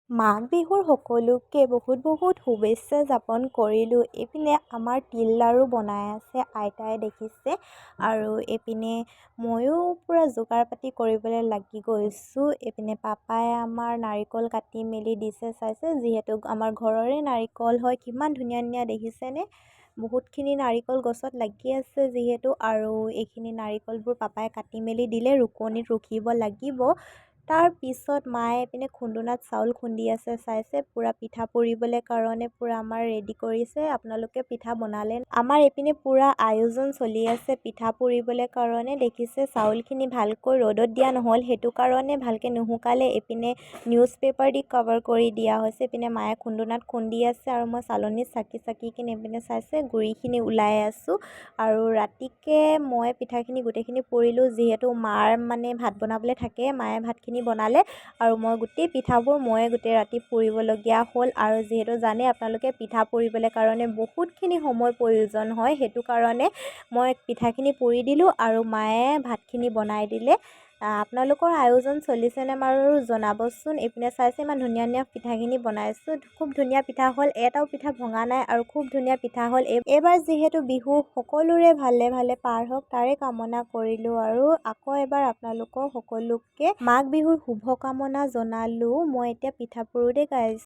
মাঘ বিহুৰ সকলোকে বহুত বহুত শুভেচ্ছা যাপন কৰিলোঁ। এইপিনে আমাৰ তিল লাড়ু বনাই আছে আইতাই, দেখিছে। আৰু এইপিনে ময়ো পূৰা যোগাৰ পাতি কৰিবলৈ লাগি গৈছোঁ। এইপিনে পাপাই আমাৰ নাৰিকল কাটি মেলি দিছে, চাইছে। যিহেতু আমাৰ ঘৰৰে নাৰিকল হয়, কিমান ধুনীয়া ধুনীয়া দেখিছেনে? বহুতখিনি নাৰিকল গছত লাগি আছে যিহেতু। আৰু এইখিনি নাৰিকলবোৰ পাপাই কাটি মেলি দিলে, ৰুকনিত ৰুকিব লাগিব। তাৰপিছত মায়ে এইপিনে খুন্দোনাত চাউল খুন্দি আছে, চাইছে। পূৰা পিঠা পুৰিবলৈ কাৰণে পূৰা আমাৰ ৰেডি কৰিছে। আপোনালোকে পিঠা বনালে? আমাৰ এইপিনে পূৰা আয়োজন চলি আছে পিঠা পুৰিবলৈ কাৰণে, দেখিছে। চাউলখিনি ভালকৈ ৰ'দত দিয়া নহ'ল, সেইটো কাৰণে ভালকৈ নুশুকালে। এইপিনে নিউজ পেপাৰ দি কভাৰ কৰি দিয়া হৈছে। এইপিনে মায়ে খুন্দোনাত খুন্দি আছে আৰু মই চালনীত চাকি চাকি কিনে এইপিনে, চাইছে, গুড়িখিনি ওলাই আছোঁ। আৰু ৰাতিকে মই পিঠাখিনি গোটেইখিনি পুৰিলোঁ, যিহেতু মাৰ মানে ভাত বনাবলৈ থাকে। মায়ে ভাতখিনি বনালে আৰু মই গোটেই পিঠাবোৰ ময়ে গোটেই ৰাতি পুৰিবলগীয়া হ'ল। আৰু যিহেতু জানে আপোনালোকে, পিঠা পুৰিবলৈ কাৰণে বহুতখিনি সময় প্ৰয়োজন হয়, সেইটো কাৰণে মই পিঠাখিনি পুৰি দিলোঁ আৰু মায়ে ভাতখিনি বনাই দিলে। আপোনালোকৰ আয়োজন চলিছেনে বাৰু জনাবচোন। এইপিনে চাইছে, ইমান ধুনীয়া ধুনীয়া পিঠাখিনি বনাইছোঁ। খুব ধুনীয়া পিঠা হ'ল, এটাও পিঠা ভঙা নাই আৰু খুব ধুনীয়া পিঠা হ'ল। এইবাৰ যিহেতু বিহু সকলোৰে ভালে ভালে পাৰ হওক, তাৰে কামনা কৰিলোঁ। আৰু আকৌ এবাৰ আপোনালোকক সকলোকে মাঘ বিহুৰ শুভকামনা জনালোঁ। মই এতিয়া পিঠা পুৰোঁ দেই গাইজ।